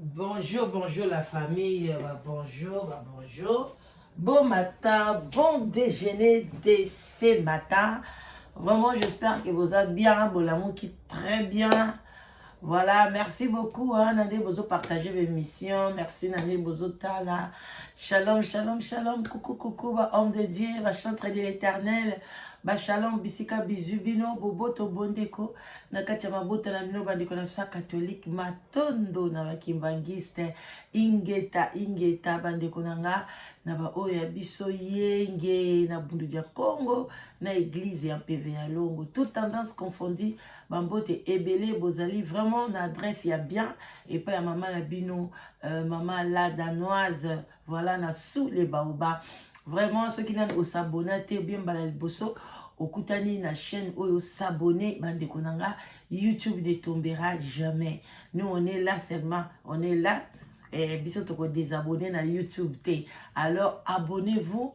Bonjour, bonjour la famille, bah, bonjour, bah, bonjour. Bon matin, bon déjeuner de ce matin. Vraiment, j'espère que vous allez bien, bolamuki très bien. Voilà, merci beaucoup, hein, na ndenge bozo partager l'émission. Merci na ndenge bozo tala. Shalom, shalom, shalom. Coucou, coucou, ba homme de Dieu, ba chantre de l'éternel. Ba shalom, bisika bizu bino, boboto bondeko. Na kati ya mabota na bino bandeko na biso ya catholique matondo na bakimbangiste ingeta ingeta bandeko na nga na baoyo ya biso yenge na bundu dia Congo na eglise ya mpeve ya longo toute tendance confondue bambote ebele bozali vraiment na adresse ya bien epai ya mama na bino mama la danoise voilà na sous les baobabs. Vraiment, soki nani osabona te bien, mbala liboso okutani na chaîne oyo, s'abonner bandeko na nga. YouTube ne tombera jamais. Nous, on est là seulement, on est là. Biso toko désabonner na YouTube te. Alors abonnez-vous,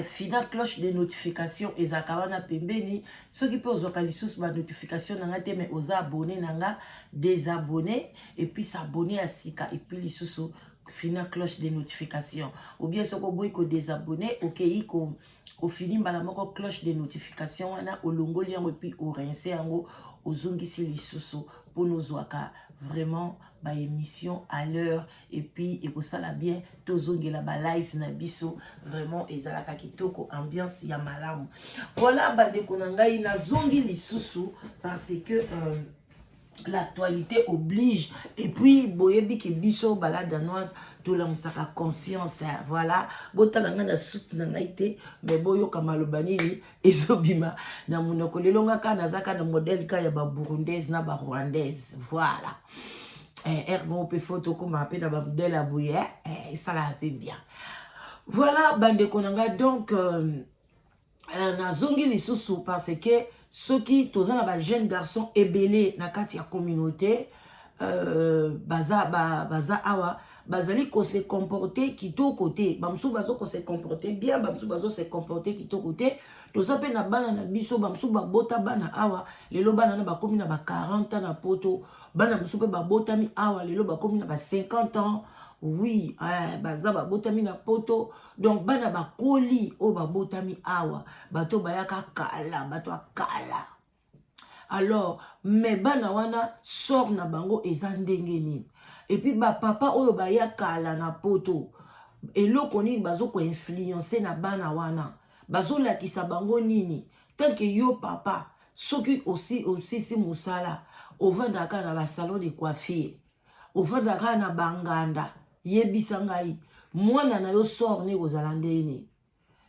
fina cloche de notification ezalaka wana pembeni. Soki mpe ozwaka lisusu banotification na nga te mais oza abonné na nga, désabonné et puis s'abonner ya sika et puis lisusu fina cloche de notification. Ou bien soki oboyi kodésabonner, okei ko ofini mbala moko cloche de notification wana, olongoli yango et puis orincer yango, ozongisi lisusu mpona ozwaka vraiment baémission à l'heure. Et puis ekosala bien tozongela balive na biso. Vraiment ezalaka kitoko, ambiance ya malamu. Voilà bandeko na ngai, nazongi lisusu parce que l'actualité oblige. Et puis boyebi ke biso ba la danoise tolamusaka conscience. Voilà, botala ngai na suki na ngai te mais boyoka maloba nini ezobima na monoko. Lelo nga kaka naza kaka na modèle ka ya baburundaise na barwandaise. Voilà, ere moko mpe faut tokóma mpe na bamodèle ya boye, esalaka mpe bien. Voilà bandeko na ngai, donc nazongi lisusu parce que soki toza na bajeune garçon ebele na kati ya communauté, baza awa bazali kose comporter kitoko te. Bamosusu bazo kose comporter bien, bamosusu bazo se comporter kitoko te. Toza mpe na bana na biso, bamosusu babota bana awa, lelo bana na bakomi na ba 40 ans na Poto. Bana mosusu mpe babotami awa, lelo bakomi na ba 50 ans. Oui, baza babotami na Poto. Donc bana bakoli oyo babotami awa, bato bayaka kala, bato ya kala. Alors mais bana wana, sort na bango eza ndenge nini? Et puis bapapa oyo baya kala na Poto, eloko nini bazokoinfluencer na bana wana? Bazolakisa bango nini? Tant que yo papa, soki osisi mosala, ovandaka na basalon de coiffure, ovandaka na banganda, yebisa ngai, mwana na yo sort ne kozala ndeni?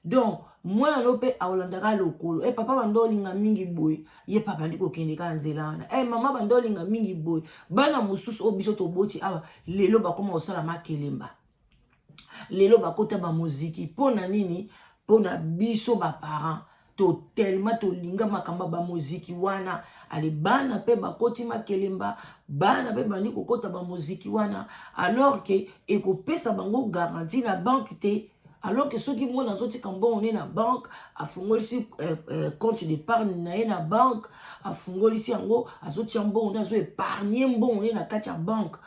Donc mwana no mpe aolandaka lokolo. E papa bando olinga mingi boye, ye papa ndi kokende kaka nzela wana. E mama bando olinga mingi boye. Bana mosusu oyo biso toboti awa, lelo bakóma kosala makelemba, lelo bakota bamoziki. Mpo na nini? Mpo na biso baparent to tellement tolinga makambo ya bamoziki wana. Ale bana mpe bakoti makelemba, bana mpe bandi kokota bamoziki wana, alors que ekopesa bango garantie na banque te. Alors que soki mwana azotika mbongo ne na banque, afungolisi compte d'épargne na ye na banque, afungolisi yango, azotia mbongo ne, azoépargner mbongo ne na kati ya banque,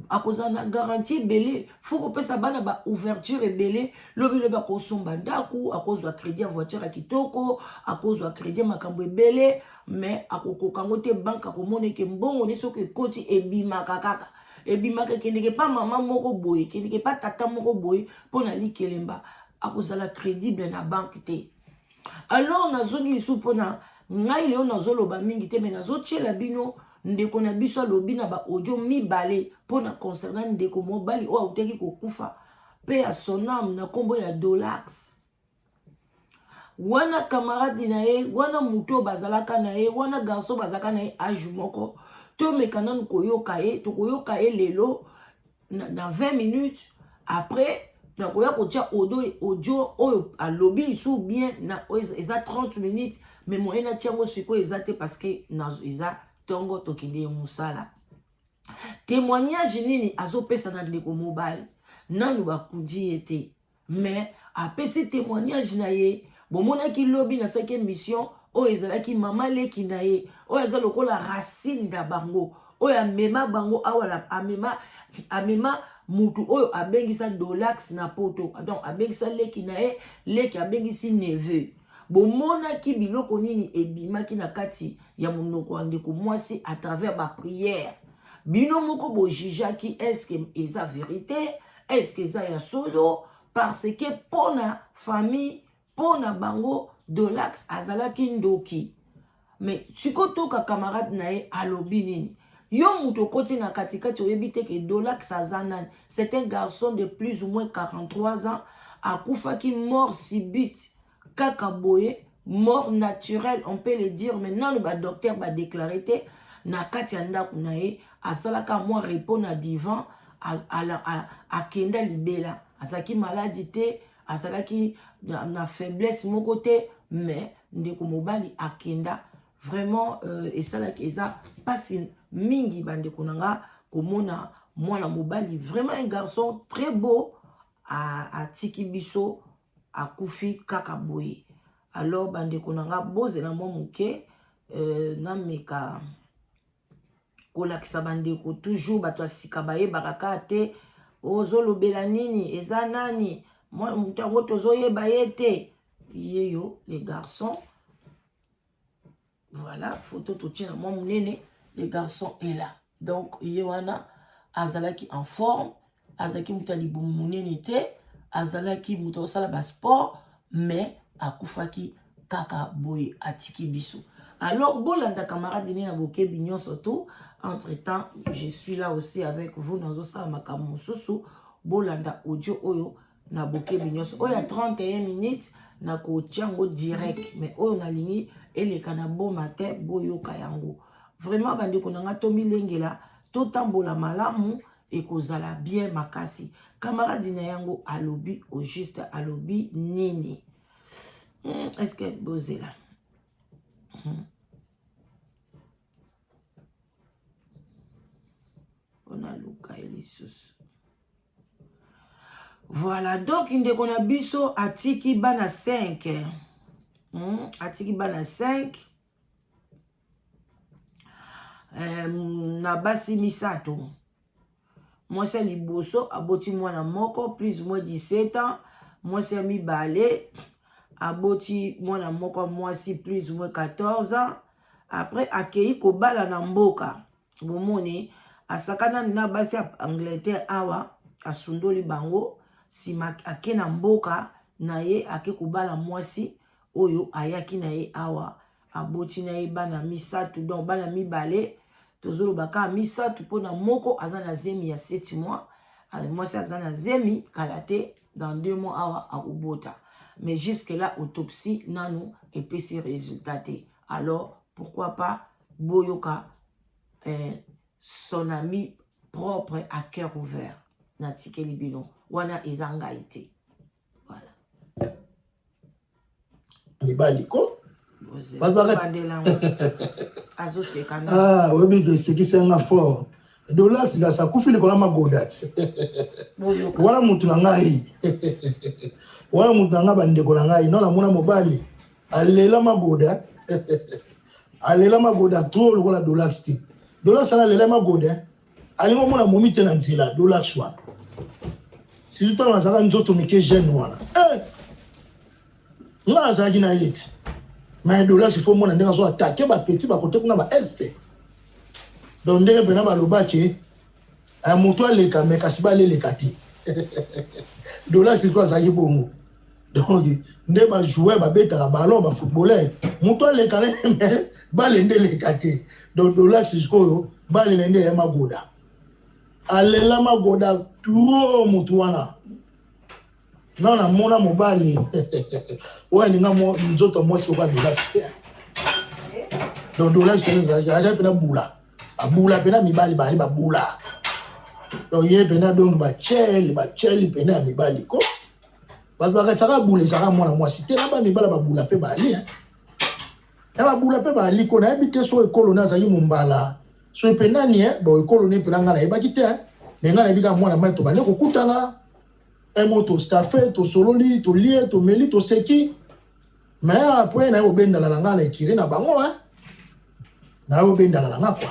akozala na garantie ebele. Faut kopesa bana baouverture ebele. Lobi lobi akosomba ndako, akozwa crédit ya voiture ya kitoko, akozwa crédit ya makambo ebele, mais akokoka yango te. Banque akomona eke mbongo ne soki ekoti, ebimaka kaka, ebimaka, ekendeke pa mama moko boye, ekendeke pa tata moko boye mpo na likelemba. Akozala crédible na banque te. Alors nazongi lisusu mpona ngai lelo. Nazoloba mingi te mais nazotiela bino ndeko na biso alobi na baaudio mibale mpona concernant ndeko mobali oyo autaki kokufa mpe ya sonam na nkombo ya Dolax wana, camarade na ye wana, motu oyo bazalaka na ye wana, garçon bazalaka na ye age moko. Tomeka nanu koyoka ye. Tokoyoka ye lelo na 20 minutes. Après nakoya kotia audio oyo alobi lisusu bien na eza 30 minutes, mais moyen natia yango sikoyo eza te parce que eza ntongo, tokende ye mosala. Témoignage nini azopesa na ndeko mobali? Nanu bakundi ye te mais apesi témoignage na ye. Bomonaki lobi nasalaki émission oyo ezalaki mama leki na ye oyo aza lokola racine na bango. Oyo amema bango awa, amema amema mutu oyo abengisa Dolax na poto, donc abengisa leki na ye, leki abengisi neveu. Bomonaki biloko nini ebimaki na kati ya monoko ya ndeko mwasi à travers ba prière. Bino moko bojugeaki, est-ce que eza vérité, est-ce que eza ya solo? Parce que pona famille, pona bango, Dolax azalaki ndoki. Mais sikoyo toka camarade na ye alobi nini? Yo moto okoti na katikati, oyebi te ke Dolax aza nani. C'est un garçon de plus ou moins 43 ans, akufaki mort subite, kaka boye, mort naturelle on peut le dire, mais nanu badocteur badéclare te. Na kati ya ndako na ye, asalaka mwa repos na divan, akenda libela. Azalaki maladi te, azalaki na faiblesse moko te, mais ndeko mobali akenda vraiment. Esalaki eza mpasi mingi, bandeko na nga, komona mwana mobali, vraiment un garçon très beau, atiki biso, akufi kaka boye. Alors bandeko na nga, bozela mwa moke, nameka kolakisa bandeko. Toujours bato ya sika bayebaka kaka te ozolobela nini, eza nani moto yango, tozoyeba ye te. Ye yo, les garçons, voilà photo totie na mwa monene. Le garçon est là. Donc ye wana azalaki en forme, azalaki moto ya libumu monene te, azalaki moto akosala basport, mais akufaki kaka boye, atiki biso. Alors bolanda camarade ne na bokebi nyonso to. Entre temps, je suis là aussi avec vous, nazosala makambo mosusu. Bolanda audio oyo na bokebi nyonso. Oyo ya 31 minutes, nakotia yango direct, mais oyo nalingi eleka na boma te. Boyoka yango vraiment, bandeko na nga. Tomilengela, totambola malamu, ekozala bien makasi. Camarade na yango alobi au juste, alobi nini? Est ce que bozela? Mpona luka ye lisusu. Voilà, donc ndeko na biso atiki bana 5, Atiki bana 5 na basi misato. Mwasi ya liboso aboti mwana moko, plus ou moins 17 ans. Mwasi ya mibale aboti mwana moko mwasi, plus ou moins 14 ans. Après akei kobala na mboka. Bomoni, asakana na basi ya Angleterre awa, asundoli bango. Nsima ake na mboka na ye, ake kobala mwasi oyo ayaki na ye awa, aboti na ye bana misato. Donc bana mibale, tozoloba kaka misato mpona moko aza na zemi ya 7 mois. Mwasi aza na zemi, kala te, dans 2 mois awa akobota. Mais jusque là autopsie nanu epesi résultat te. Alors pourquoi pas boyoka son ami propre à cœur ouvert. Natikeli bino wana, eza ngai te. Voilà. Mibali ko bandelango azoseka. Na oyebi ke esekisi yanga fort. Dolas kasi akufi likolo ya magoda wana. Mutu na ngai wana, mutu na ngai, bandeko na ngai, no namona mobali alela magoda, alela magoda trop lokola Dolax te. Dolax wana alela magoda, alingi omona momi te na nzela. Dolax wana, surtout ntango azalaka nzoto mike, jeune wana, eh! Nga nazalaki na ye ti, mais Dolax, il faut omona ndenge azo attaquer bapetits bakote kuna ba Est. Donc ndenge mpena balobaki, moto aleka, me kasi baleleka te. Dolax sikoyo azalaki bongo. Donc nde bajoueur babetaka ballon, bafootballeur, moto aleka na ye, me bale nde eleka te. Donc Dolax sikoyo balele nde ya magoda, alela magoda trop motu wana. Non, namona mobali oyo alinga nzoto mwasi oyo Dolax te. Donc Dolax azali mpena bula, abula mpena mibali bazali babula. Donc ye mpena, donc bachele bachele mpena ya mibali ko. Bato bakatisaka bula, ezalaka mwana mwasi te, na bamibala babula mpe bali ya babula mpe bali ko. Nayebi te so ekolo ne azalaki mombala, so mpe nani. Bon, ekolo ne mpena ngai nayebaki te, me ngai nayebi kaka mwana mai tobande kokutana emo, tostafe, tosololi, tolie, tomeli, toseki. Mais après naye kobendana na ngai na ekiri na bango, naye kobendana na nga kua.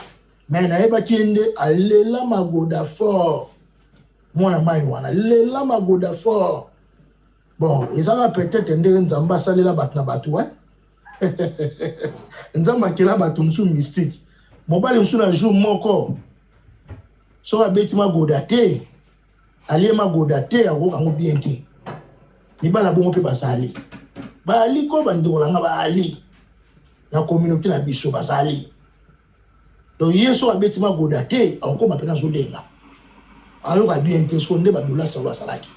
Mais nayebaki ye nde alela magoda fort, mwana mai wana lela magoda fort. Bon, ezaka peut-être ndenge Nzambe asalela bato na bato, eh? Nzambe akela bato mosusu mystique. Mobali mosusu na jour moko soki abeti magoda te, alie magoda te, akoyoka yango bien te. Mibala bongo mpe bazali, baali ko bandeko na nga, baali na communauté na biso, bazali. Donc ye soki abeti magoda te, akokoma mpena azolenga, ayoka bien te. Soko nde badollars yango basalaki.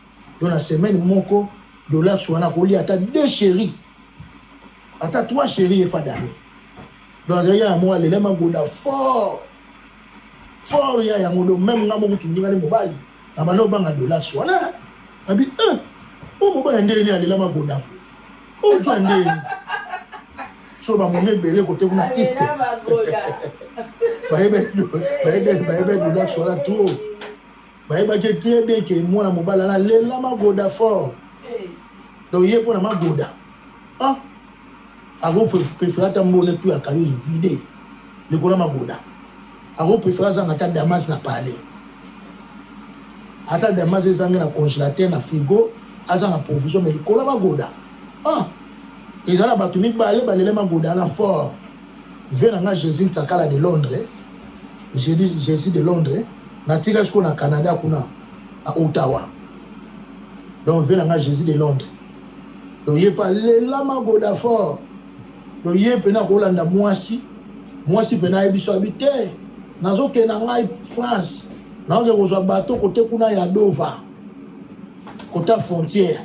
Donc na semaine moko, dollars wana akolia ata deux chéri, ata trois chéri, efadami. Donc azalaki ya moko alela magoda fort fort ya yango. Donc même nga moko tundingani mobali na banda obanga dollars wana, abi eh, o mobali ya ndenge nini alela magoda oyo ya ndenge so bamomi ebele kote kuna east, bayebe dollars wana trop, bayebaki très bien ke mwana mobali ana alela magoda fort. Donc ye mpona magoda, ah, akopréférer ata mbona tu ya kayuzi vide likolo ya magoda. Akopréférer azanga ata damas na palais, ata damas ezangi na congélateur, na frigo, azanga provision, mais likolo ya magoda, ah. Eza na bato mibale balela magoda na fort. Vieux na nga Jésus Ntsakala de Londres, Jésus de Londres, natika sikoyo na Canada kuna na Ottawa. Donc vieux na nga Jésus de Londres, donc ye mpe alela magoda fort. Donc ye mpena akolanda mwasi, mwasi mpena ayebi so abi te, nazokende na ngai France, naoke kozwa bato kote kuna ya Dova, kota frontière,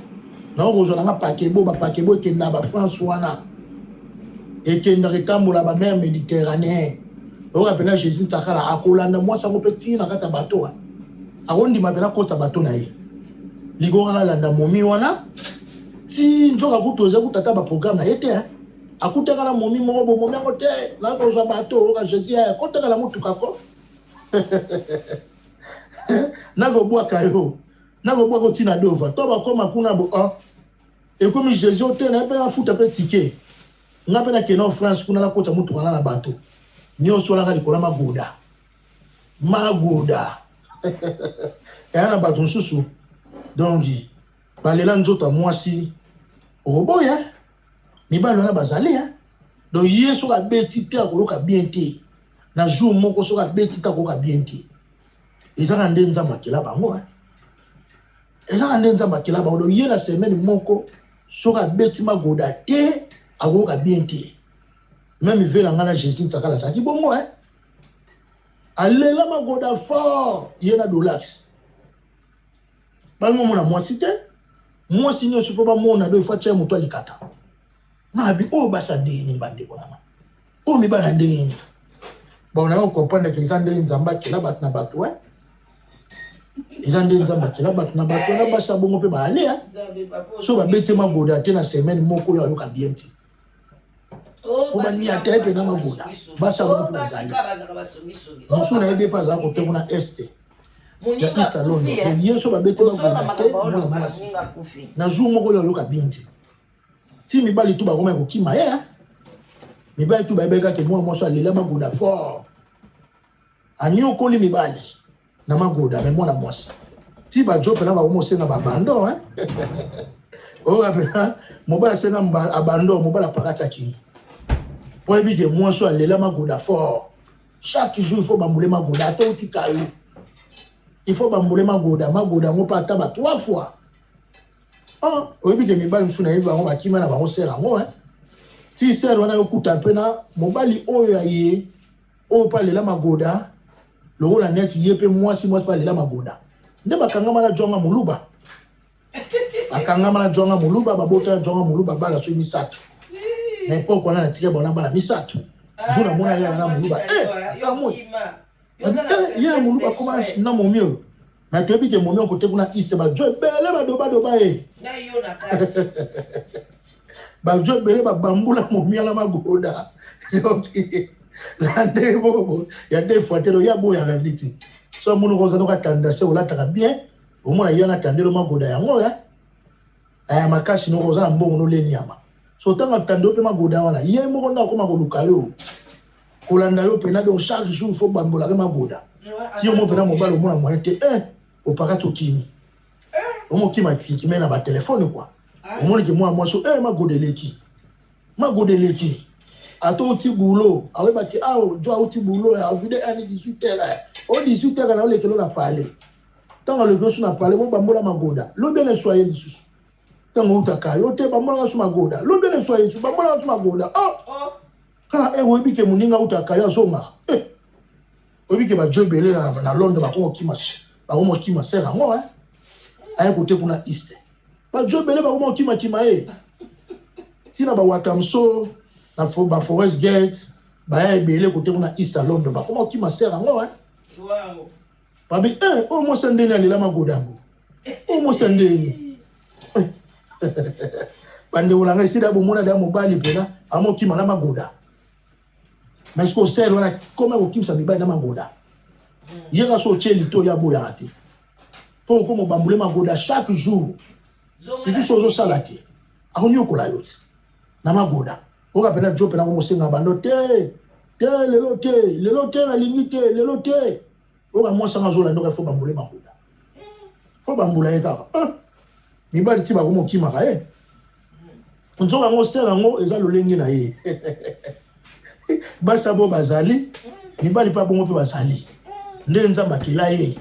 nao kozwa nanga paquebot. Bapaquebot ekenda na bafrance wana, ekendaka, etambola bamer méditerranéen. Oyoka mpena Jésus Ntakala akolanda mwasi yango mpe ntina kati ya bato, akondima mpena kota bato na ye liko kaka alanda momi wana ti nzoka kutu eza kutu ata baprogramme na ye te. Akutaka na momi moko bomomi yango te, nakozwa bato. Oyoka Jésus aya kotaka na motuka ko nakobwaka yo, nakobwaka otina Dova to bakoma kuna bo oh. Ekomi Jésus te na ye mpe nafuta mpe ticket, nga mpe nakende en France kuna, nakota motuka nga na bato nyonso wana kaka likolo ya magoda. Magoda eya na bato mosusu. Donc balela nzoto ya mwasi, okoboya mibali wana bazali. Donc ye soki abeti te, akoyoka bien te. Na jour moko soki abeti te, akoyoka bien te. Ezaka nde Nzambe akela bango, ezaka nde Nzambe akela bango. Donc ye na semaine moko soki abeti magoda te, akoyoka bien te. Même vieux na ngai na Jésus Ntsakala azalaki bongo, alela magoda fort. Ye na Dolax bango omona mwasi te, mwasi nyonso fo bamona do ifo atia moto alikata. Nabi oyo basa ndenge nini, bandeko nanga oyo mibala ndenge nini? Bon, nayo comprendre ke eza ndenge Nzambe akela bato na bato, eza nde Nzambe akela bato na bato na basi ya bongo mpe baale. So babeti magoda te na semaine moko, oyo ayoka bien te po baniata ye mpena magoda. Basi ya bongo mpe bazali. Mosusu nayebi mpe azala kote kuna este ya East Londres. Ye so babeti magoda te, mwana mwasi, na jour moko oyo ayoka bien te. Ti mibali tu bakoma kokima ye. Mibali tu bayebaki kaka mwana mwasi alela magoda fort, anyokoli mibali na magoda. Me mwana mwasi ti bajo mpena bakoma osenga babando. Oyo mpena mobali asenga abando, mobali apakataki po ayebi ke mwasi oyo alela magoda fort. Chaque jour il faut bambule magoda, ata otika yo, il faut bambule magoda, magoda yango mpe ata ba trois fois. Ah, oyebi ke mibali mosusu nayebi bango bakima na bango sœur yango, ti sœur wana yokuta mpe na mobali oyo ya ye oyo mpe alela magoda lokola neti ye mpe mwasi, mwasi mpe alela magoda. Nde bakangama na jonga moluba, bakangama na jonga moluba, babota na jonga moluba bana soki misato. Na époque wana natika bona bana misato. Jour namona ye na moluba, akamwe ye na moluba akoma na momi oyo. Mais toyebi ke momi okote kuna iste, bajo ebele badobadoba ye, bajo ebele babambula momi ala magoda. Na ndenge moko ya deux fois te, ya boyaka neti so amoni oza noka tendance olataka bien, omona ye na tandelo magoda yango ya makasi noko oza na mbongo noleni yama. So ntango atandelo mpe magoda wana, ye moko nde akoma koluka yo. Kolanda yo pena donc chaque jour faut bambolaka magoda. Si yo mo pena mobali omona moyen te eh opakati okimi. Omokima kikime na ba téléphone quoi. Omoni ke mwa mwasi eh magoda eleki. Magoda eleki. Ata outi boulot, awebaki ah jo auti boulot, avide ani 18 heures. O 18 heures na olekelo na palais. Ntango aleki osu na palais, bobambola magoda. Lobi na eswa ye lisusu. Ntango outaka yo te bambolaka su magoda. Lobi na eswa ye lisusu, bambolaka su magoda. Oh! Oh. Kaka eh oyebi ke moninga outaka yo azonga. Eh! Oyebi ke bajo ebele na, na Londres bakoma okima bakoma okima sere yango eh. Aye kote kuna East. Bajo ebele bakoma okima kima ye. Tina ba Watamso na ba Forest Gate baya ebele kote kuna East ya Londres bakoma okima sere yango eh. Wow. Babi eh oyo mwasi ya ndeni alela magoda bo. Oyo mwasi ya ndeni. Bandeko na ngai esila bomona da mobali mpena amokima na magoda. Mais sikoyo sere wana koma kokimisa mibali na magoda. Ye kaka so otie lito ye aboyaka te. Mpo okoma obambule magoda chaque jour. Surtout so ozosala te. Akonyokola yo ti na magoda. Oka mpena jo mpena komosenga bando te. Te lelo te, lelo te nalingi te, lelo te. Oka mwasi yango azolanda oka fo bambule magoda. Fo bambula ye kaka. Ah! Mibali ti bakoma okimaka ye. Nzoka yango sere yango eza lolenge na ye. Basi abo bazali, mibali mpe abongo mpe bazali. Nde Nzambe akela ye.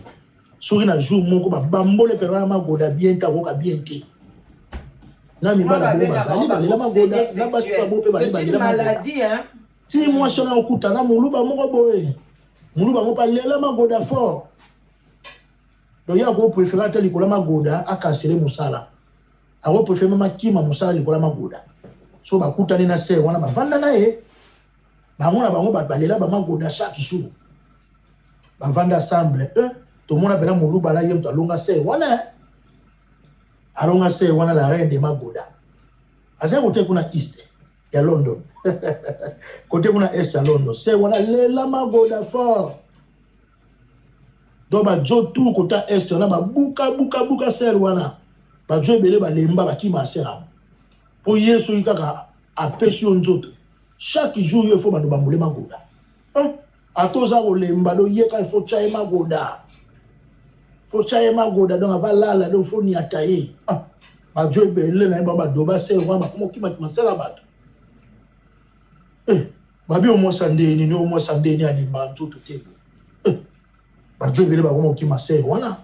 Soki na jour moko babambole mpe na magoda bien te akoka bien te. Na mibali abongo bazali balela magoda, na basi mpe abongo mpe bazali balela magoda. Ti mwasi wana okuta na moluba moko boye. Moluba yango mpe alela magoda fort. Donc ye ako préférer ata likolo ya magoda akansele mosala. Ako préférer meme akima mosala likolo ya magoda. So bakutani na sœur wana bavanda na ye. Bango na bango bato balela ba magoda chaque jour. Bavanda ensemble. Eh, tomona pena moluba na ye moto alonga sœur wana. Alonga sœur wana la reine de magoda. Azali kote kuna East ya London. Kote kuna Est ya London. Sœur wana lela magoda fort. Donc ba jo tout kota est wana ba buka buka buka sœur wana. Ba jo ebele balemba bakima sœur yango. Po ye soki kaka apesi yo nzoto. Chaque jour yo faut bando bambule magoda. Hein? Ata oza kolemba do ye kaka faut tya ye magoda. Faut tya ye magoda donc ava lala donc faut niata ye. Ah, ba jo ebele na ye ba badoba sœur wana bakoma okima kima sœur ya bato. Eh, babi omwasa ndeni nini omwasa ndeni alimba nzoto te bo. Eh, bajo ebele bakoma okima sœur wana.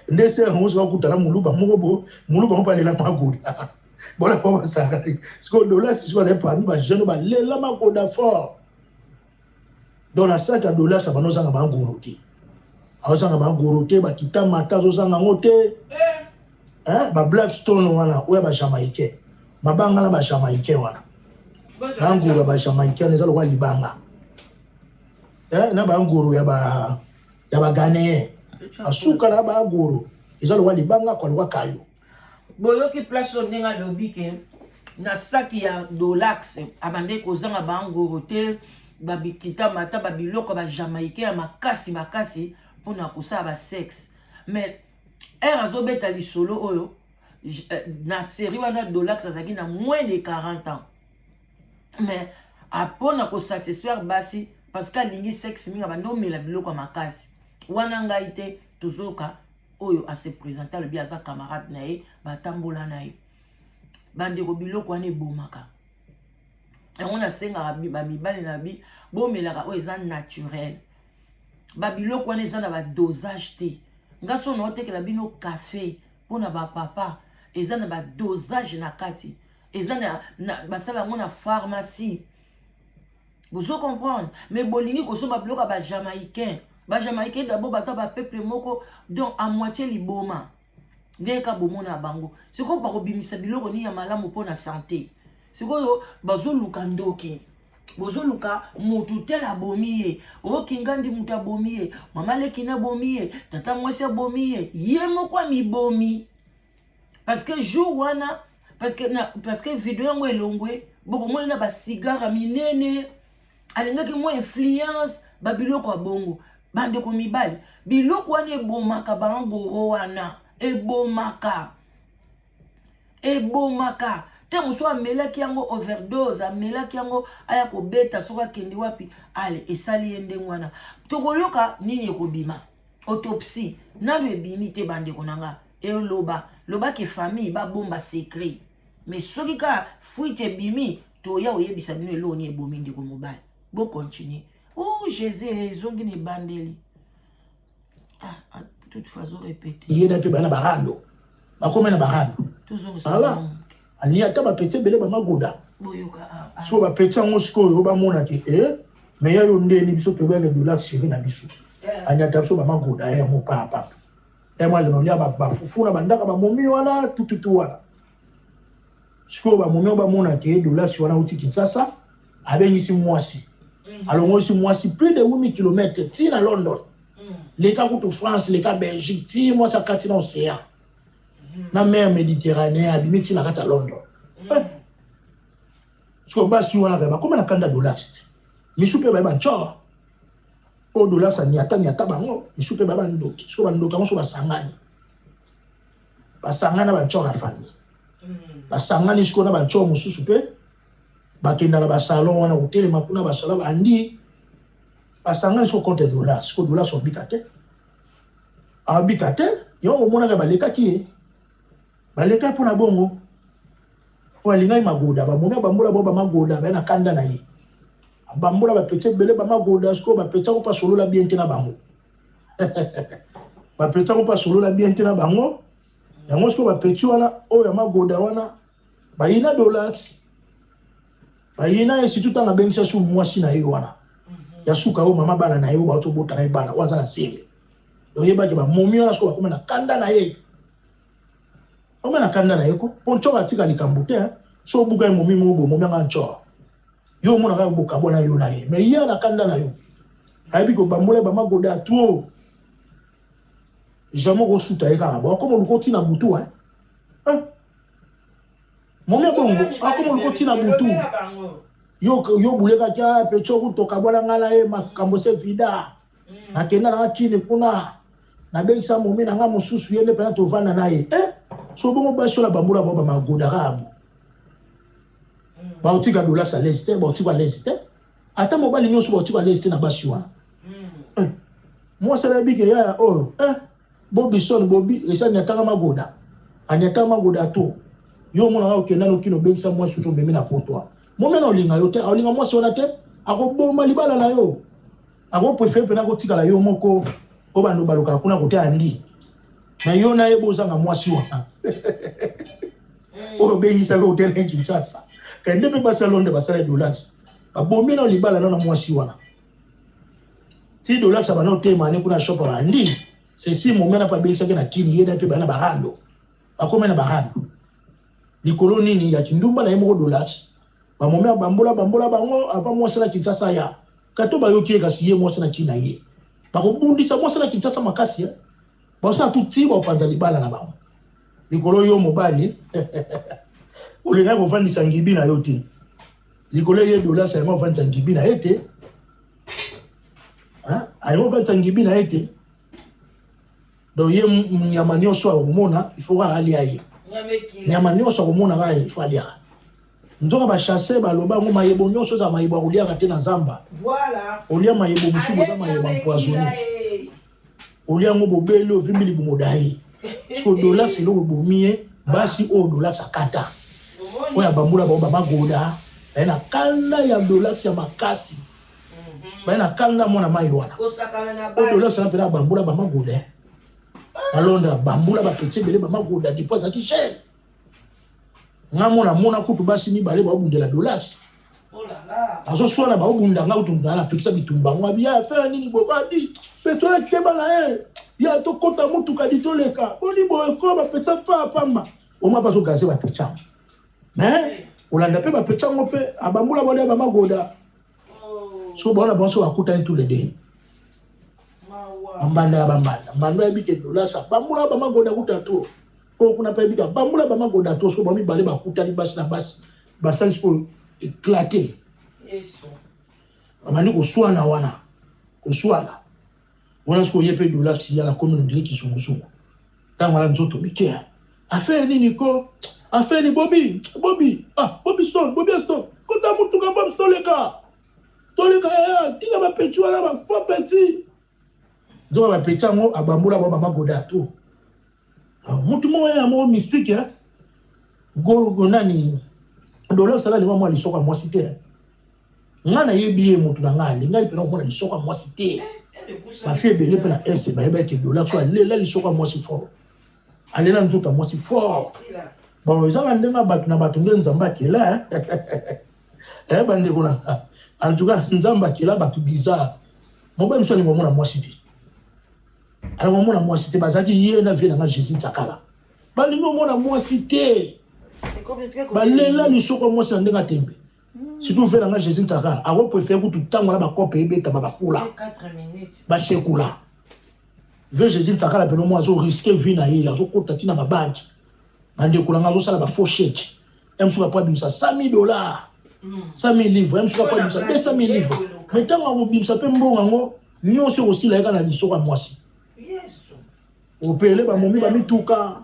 Nde sœur yango soki akutana moluba moko bo moluba moko alela magoda. Bona po basakani. Sikoyo dola sisi bazali parmi ba jeune balela magoda fort. Donc na sac ya dollars abanda ozanga ba goro te. Azanga ba goro te, bakita mata azozanga yango te. Hein, ba Blackstone wana oyo ba Jamaïcain. Mabanga na ba Jamaïcain wana. Na ngoro ya ba Jamaïcain eza lokola libanga. Eh, na ba ngoro ya ba Ghanéen. Asuka na ba goro eza lokola libanga kwa lokola kayo. Boyoki place oyo ndenge alobi ke na saki ya Dolax abandaki kozanga bangoro te, babikita mata babiloko ba Jamaïcain ya makasi makasi mpona kosala ba sexe. Mais ere azobeta lisolo oyo na série wana Dolax azalaki na moins de 40 ans. Mais mpona kosatisfaire basi parce que alingi sexe mingi abandi omela biloko ya makasi wana. Ngai te tozoyoka oyo ase présente alobi aza camarade na ye, batambola na ye. Bandeko, biloko wana ebomaka yango. Nasengaka bamibali na bi bomelaka oyo eza naturel. Babiloko wana eza na badosage te. Nga so naotekela bino kafe mpona bapapa, eza na badosage na kati, eza na basala yango na pharmacie, bozo comprendre. Mais bolingi kosomba biloko ya bajamaïcain. Bajamaïcain d'abord baza bapeuple moko donc à moitié liboma ndenge ka bomona bango. Sikoyo bakobimisa biloko nini ya malamu mpona santé? Sikoyo bazoluka ndoki, bozoluka motu tel abomi ye, okinga ndi moto abomi ye, mama leki na abomi ye, tata mwasi abomi ye, ye moko amibomi. Parce que jour wana, parce que video yango elongwe, bokomona na basigare ya minene, alingaki mwa influence babiloko ya bongo. Bandeko mibali, biloko wana ebomaka, bangoro wana ebomaka, ebomaka. Te mosusu amelaki yango overdose, amelaki yango aya kobeta soki akende wapi, ale esali ye ndenge wana. Tokoyoka nini ekobima autopsie nanu ebimi te, bandeko na nga. Eloba lobaki famille babomba secret, mais soki kaka fuite ebimi, toya oyebisa bino eloko nini ebomi ndeko mobali. Bocontinue. Oh Jésus, ezongi na ebandeli. Ah, toutefois azorépéter. Ye na mpe bana barando, bakomi na barando. Tozongisa. Voilà. Ali ata bapeti ebele bamagoda. Boyoka, ah, ah. So bapeti yango sikoyo bamonaki e me ya yo ndeni biso toyebaka dollar chéri na biso anyata biso bamagoda ye yango papapa ye mwa olia bafufu na bandaka bamomi wana tututu wana. Sikoyo bamomi oyo bamonaki e dollar wana uti Kinshasa, abengisi mwasi, alongolisi mwasi plus de 8000 km ti na London, leka kutu France, leka Belgique, ti mwasi akati na océan, na mer Méditerranée, abimi ti na kati ya London. Sikoyo basi wana kaka bakóma na kanda Dolax te. Misu mpe bayeba ncor oyo Dolax aniata niata bango. Misu mpe bayeba ndoki. Sikoyo bandoki yango so basangani, basangani na bancor ya famille, basangani sikoyo na bancor mosusu mpe bakenda na basalon wana kotelema kuna, basalon bandi basangani sikoyo contre Dolax. Sikoyo Dolax obika te, abika te. Yango omonaka balekaki ye, balekaki mpona bongo po alingaki magoda. Bamomi bambola bao bamagoda, baye na kanda na ye, bambola bapeti ebele bamagoda. Sikoyo bapeti yango mpo asolola bien te na bango, bapeti yango mpo asolola bien te na bango. Yango sikoyo bapeti wana oyo ya magoda wana bayina Dolax, bayina ye, surtout ntango abengisa su mwasi na ye wana ya suka, oyo mama bana na ye, oyo bauti obota na ye bana, oyo aza na sele. Oyebaki bamomi wana sikoyo bakoma na kanda na ye, bakoma na kanda na ye ko mpo ncoko atika likambo te. So obuka ye momi moko boye, momi anga ncor yo omonaka bokabwana yo na ye, mais ye na kanda na yo, ayebi kobambola bamagoda ya trop. Jamais okosuta ye kaka bo akoma oluka otina butu. Momi bongo akoma oluka otina butu. Yo yo bulekaki a pecho kutoka bwana ngai na ye makambo se vida. Nakenda nanga kini kuna, nabengisa momi na nga mosusu, ye nde mpena tovanda na ye. So bongo basi oyo na bambola bao bamagodaka abo baotika Dolax à l'aise te, baotika à l'aise te. Ata mobali nyonso baotika à l'aise te na basi wana. Mwasi alayebi ke yaya oyo Bobison Bobi esi anyataka magoda, anyataka magoda to yo omonaka okenda nokino obengisa mwasi mosusu, omemi na potoi. Momi na olinga yo te, aolinga mwasi wana te, akoboma libala na yo, akopréférer mpena kotikala yo moko. Oyo bando balukaka kuna kote andi na yo na ye, bozanga mwasi wana oyo obengisaki hotel na Kinshasa. Kende mpe basi ya Londres basala Dolax, babomi na libala na mwasi wana ti Dolax abanda otema ne kuna shop bandi ceci. Momi wana mpe abengisaki na kini ye na mpe baya na barando, bakomi na barando likolo nini ya kindumba na ye moko Dolax. Bamomi abambola bambola bango avant mwasi na Kinshasa ya kato bayoki ye, kasi ye mwasi na kini na ye bakobundisa mwasi na Kinshasa makasi. Basala tu ti bakopanza libala na bango likolo yo mobali olingaki kovandisa ngibi na yo te. Likolo ye Dolax alingi kovandisa ngibi na ye te, alingi kovandisa ngibi na ye te. Donc ye nyama nyonso akomona, il faut kaka alia ye. Nyama nyonso akomona kaka, il faut aliaka. Nzoka bachasseur baloba yango, mayebo nyonso eza mayebo ya koliaka te na zamba. Olia mayebo mosusu boza mayebo empoisonné, olia yango bobeli, ovimbi libumu daye. Siko Dolax eloko ebomi ye, basi oyo Dolax akata, oyo abambula bango bamagoda, baye na kanda ya Dolax ya makasi, baye na kanda mwana mai wana oyo Dolax wana mpena abambula bamagoda na Londres, abambula bapeti ebele bamagoda depuis azalaki jeune. Nga mona mona kutu basi mibale baobundela Dolax, azoswana, baobunda. Nga kutu na napekisa bitumba ngo abi ya fe nini boye abi petrole keba na ye ya tokota mutuka di toleka boni boye ko bapesa pa pamba oma bazogaze bapeti yango. Mais kolanda mpe bapeti yango mpe abambula bale bamagoda. So baona bango so bakutani tous les deux, bambanda ya bambanda mbanda oyebi ke Dolax abambula bamagoda kuta to oyo kuna mpe ayebi ke abambula bamagoda to. So bamibale bakutani, basi na basi basali sikoyo éclaté, babandi koswana wana, koswana wana. Sikoyo ye mpe Dolax ya nakomi nondire kizunguzungu ntango wana nzoto mike. Affaire nini ko? Affaire ni Bobby, Bobby, ah Bobby Stone, Bobby Stone. Kota mutuka Bob Stoleka. Toleka yaya, tika ba petit wana ba faux petit. Donc ba petit yango abambola ba mama Goda tout. Ah, mutu moko ya moko mystique hein. Go go nani Dolores ala linga mwa lisoko ya mwasi te. Nga nayebi ye mutu na nga alingaki mpena komona lisoko ya mwasi te. Bafi ebele mpe na est bayebaki Dolores alela lisoko ya mwasi fort. Alela nzoto ya mwasi fort. Bon, eza na ndenge ya bato na bato nde Nzambe akela eh bandeko na nga. En tout cas, Nzambe akela bato bizarre. Mobali mosusu alinga komona mwasi te. Alinga komona mwasi te, bazalaki ye na vie na nga Jésus Ntsakala. Balingi komona mwasi te. Balela lisoko ya mwasi na ndenge ya tembe. Surtout vie na nga Jésus Ntsakala, ako préférer kutu ntango na bakope ebetama bakula. Basekula. Vieux Jesus Ntakala peno mwa azo risquer vie na ye, azo kota ti na ba banque. Bandeko na nga azo sala ba faux chèques. Ya mosusu apo abimisa 100 000 $, 100 000 livres, ya mosusu apo abimisa 200 000 livres. Mais ntango akobimisa mpe mbongo yango nyonso ekosila ye kaka na lisoko ya mwasi. Opele bamomi bamituka,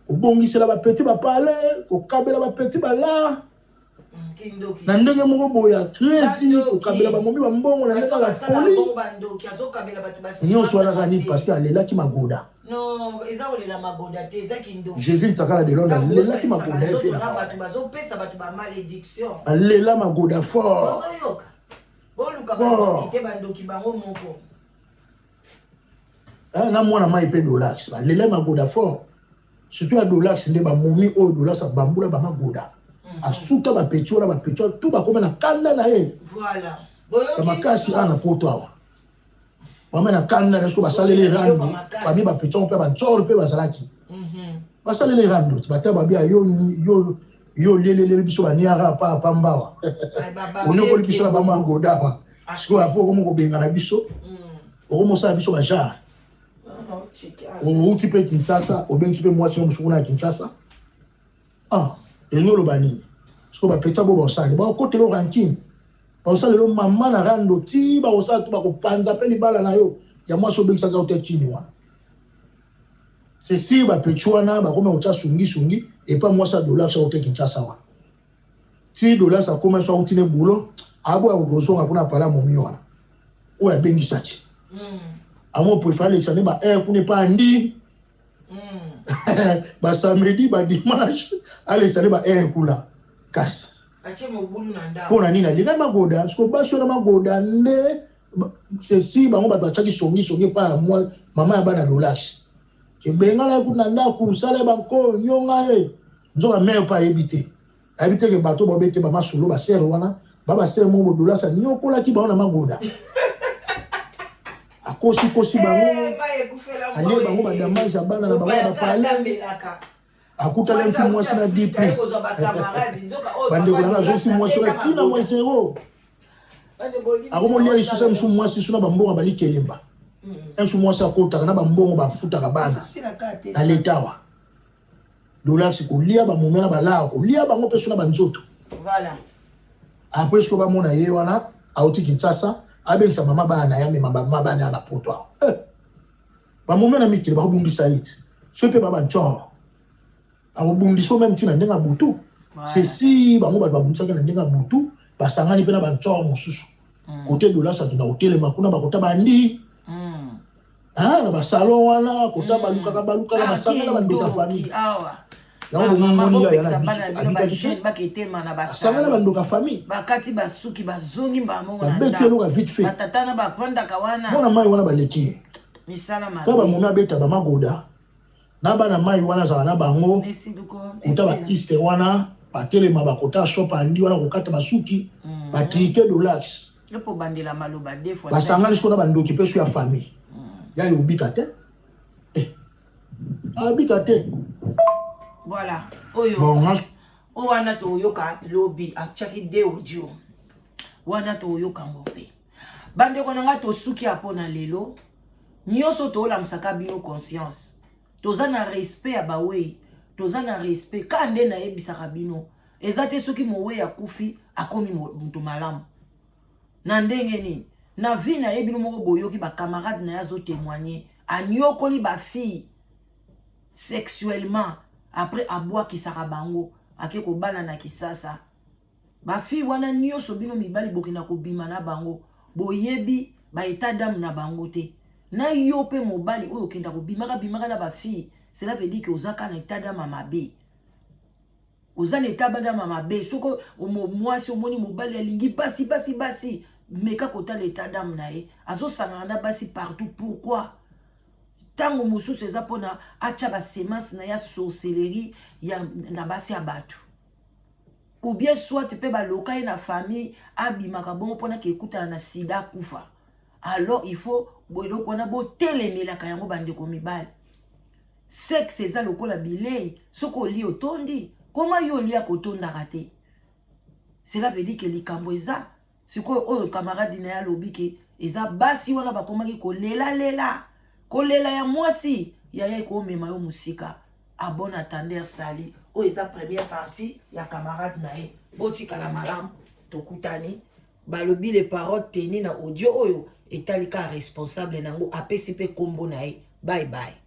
kobongisela bapeti bapale, kokabela bapeti bala. Na ndenge moko boye ya crazy, kokabela bamomi bambongo na ndenge ya folie. Nyonso wana kaka nini? Parce que alelaki magoda. Jésus Ntsakala de Londres alelaki magoda ye mpe alela magoda fort. Boluka bandoki bango moko. Na mwana mai mpe Dolax balela magoda fort, surtout ya Dolax nde bamomi oyo Dolax abambula bamagoda, asuta bapeti wana, bapeti wana tu bakoma na kanda na ye ya makasi. Awa na Poto awa bama na kanda na soki basaleli rando parmi bapeti yango mpe bantsoro mpe bazalaki basaleli rando ti bata babia yo yo yo olieleleli biso baniara pa pambawa, onyokoli biso na bamagoda awa. Sikoyo apo okomi kobengana biso, okomosala biso bagenre. Outi mpe Kinshasa, obengisi mpe mwasi yo mosuku na Kinshasa. Ah, elingi oloba nini? Sikoyo bapeta bo baosala bakotela rancune, bakosala lelo mama na rando ti bakosala to bakopanza mpe libala na yo ya mwasi obengisaka yo te kini wana. C'est sûr, bapeti wana bakomi kotya sungisungi epa mwasi ya Dollar so te Kinshasa wana. Ti Dolas akoma so auti ne boulot, aboya kokozonga kuna pala momi wana oyo abengisaki amo préféré alekisa nde ba heure kuna epa andi basamedi, badimanche, alekisa nde ba heure kuna. Kasi mpo na nini alingaki magoda? Siko basi wana magoda nde ceci bango bato batiaki songisongi epa ya mama ya bana Dolax, ebengana ye kuna ndako, sala ye banko nyonga ye. Nzoka mare mpe ayebi te, ayebi te ke bato babete bamasolo basere wana ba basere moko bodolasi anyokolaki bango na magoda, akosikosi bango, alie bango badamage ya bana na bango na bapale. Akutaki mpe mwasi na d plus. Bandeko nanga, azongisi mwasi wana ntina mwa zero, akomolia lisusu mosu mwasi su na bambongo balikelemba mosu mwasi akotaka na bambongo bafutaka bana na leta awa. Dolasi kolia bamomia na balaa, kolia bango mpe so na banzoto. Après siko bamona ye wana auti Kinshasa, abengisa mama bana na ye, amema bamama bana ya na Poto awa. Eh, bamomia na mikili bakobundisa ye ti so mpe babantsor akobundisa meme ntina ndenge ya butu. Ceci bango bato babundisaki na ndenge ya butu, basangani mpe na bantsor mosusu kote Dolas akenda kotelema kuna, bakota bandi na basalon wana kota balukaka balukaka, basangana bandoka famille yango. Bomoni asangana bandoka famille. Bakati basuki, bazongi bango. Babeti eloko vite fait. Batata na bavandaka wana. Mwana mai wana baleki ye. Misala. Ka bamomi abeta bamagoda na bana mai wana, azala na bango kota baiste wana, batelema bakota shop andi wana kokata basuki, batrike Dolax. Basangani sikoyo na bandoki mpe so ya famille ya yo obika te, abika te. Voilà, oyo oyo wana toyoka lobi, atiaki de audio wana, toyoka yango mpe. Bandeko na ngai, tosuki ya mpo na lelo. Nyonso toolamusaka bino conscience, toza na respect ya bawei, toza na respect ka nde nayebisaka bino. Eza te soki mowei akufi akomi moto malamu na ndenge nini na vie na ye. Bino moko boyoki bacamarade na ye azotémoigne, aniokoli bafille sexuellement. Après abwakisaka bango, ake kobala na Kisasa. Bafille wana nyonso, bino mibali bokenda kobima na bango, boyebi baétat d'âme na bango te. Na yo mpe mobali oyo okenda kobimaka bimaka na bafille, cela veut dire ke oza kaka na état d'âme ya mabe, oza na état d'âme ya mabe. Soki mwasi omoni mobali alingi basi, basi, basi, meka kotala état d'âme na ye. Azosangana na basi partout, pourquoi? Ntango mosusu eza mpona atya basemence na ya sorcellerie ya na basi ya bato, ou bien soit mpe baloka ye na famille, abimaka bongo mpona ke ekutana na sida, akufa. Alors il faut eloko wana botelemelaka yango, bandeko mibali. Sexe eza lokola bilei: soki olie, otondi. Koma yo olia, kotondaka te. Cela veut dire ke likambo eza sikoyo oyo camarade na ye alobi ke eza basi wana bakomaki kolelalela. Kolela ya mwasi, yaya, ekomema yo mosika. À bon entendeur, salut. Oyo eza première partie ya camarade na ye. Botikala malamu, tokutani. Balobi les paroles teni na audio oyo etali ka responsable nango, apesi mpe nkombo na ye. Bye bye.